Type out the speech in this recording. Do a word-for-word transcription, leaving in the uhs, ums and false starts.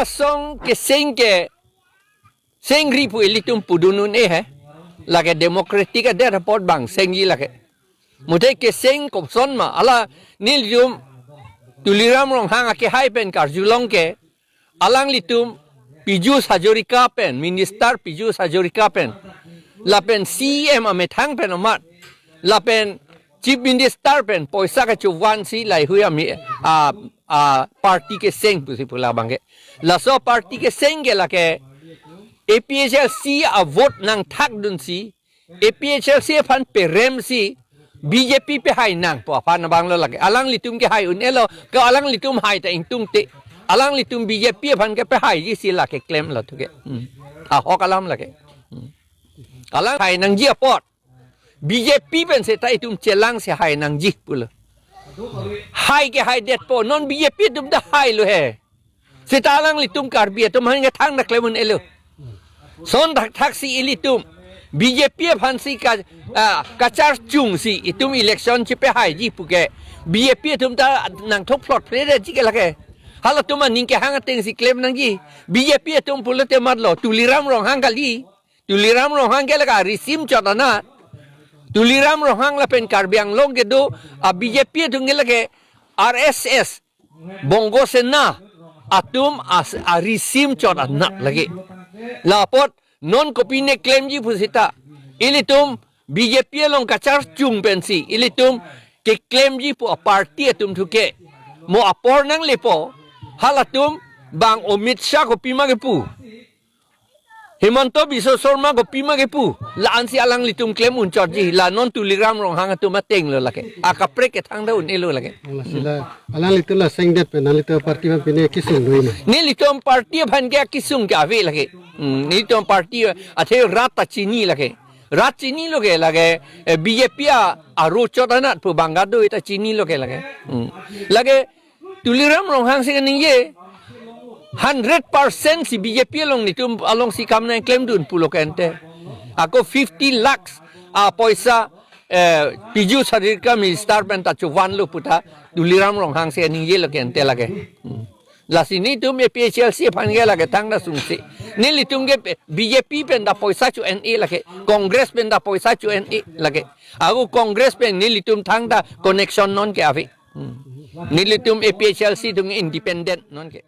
Asong keseng ke sengri pu ilitum pudun un-e he. Lake democratic adet apot bang sengji lake. Muthe keseng kopson ma, ala nelitum Tuliram Ronghang akehai pen karjulong ke, alanglitum Piyush Hazarika pen, Minister Piyush Hazarika pen, lapen C E M amethang pen amat, lapen Chief Minister pen poisa kachovan si laheihui ami a, a party keseng pusi pu labang ke. Laso party keseng ke lake A P H L C a vote nangthak dunsi, A P H L C aphan perem si B J P pehai nangpo aphan abang lo lake. Alanglitum kehai un-elo, ke alanglitum hai ta ingtungte. Alanglitum B J P aphan kepehaiji si lake klemlo thu ke. Hmm. Ahok alam lake. Hmm. Alang hai nangji apot B J P pen seta itum chelang si hai nangji pulo. Hai ke haidetpo, non B J P atum ta hailo he. Seta alanglitum Karbi atum aphan ke thangta klem un-elo. Lason thakthak si ilitum B J P aphan si ka, ah, kacharchung si itum election chipehaiji pu ke B J P atum ta nangthok plot pledetji ke lake. Halatum aning kehang ateng si klem nangji. B J P atum pulote matlo, Tuliram Ronghang kali. Tuliram Ronghang ke lake arisim chot anat. Tuliram Ronghang lapen Karbi Anglong kedo a B J P atum ke lake R S S, Bongo Sena atum as, arisim chot anat lake. La apot non kopine klemji pu seta, ilitum B J P along kacharchung pensi ilitum keklemji pu a party atum thu ke, mo apor nanglepo. Halatum bang Amit Shah kopima kepu, Himanta Biswa Sarma kopima kepu, la-an si alanglitum klem un chotji, la non Tuliram Ronghang atum ateng lo lake. Akaprek ke thangta un-elo lake. Lasi la alanglitum la sengdet pen nanglitum party aphan pine kesung do ma? Nelitum party aphan ke kesung ke ave lake. Hmm, nelitum party athe rat ta chini lake. Rat chinilo ke lake, eh, B J P a, aro chot anat pu bang kedo ta chinilo ke lake. Hmm. Lake Tuliram Ronghang si kaningje, hundred percent si B J P along nelitum along si kam nangklemdun pulo ke ante. Ako fifty lakhs a poisa, eh, Piyush Hazarika minister pen ta chovanlo pu ta Tuliram Ronghang si kaningjelo ke ante lake. Hmm. Lasi nelitum A P H L C aphan ke lake thangta sungse. Nelitum ke B J P pen ta poisa cho-en-e lake, Congress pen ta poisa cho-en-e lake. Ako Congress pen nelitum thangta connection nonke ave. Hmm. Nelitum A P H L C atum independent nonke.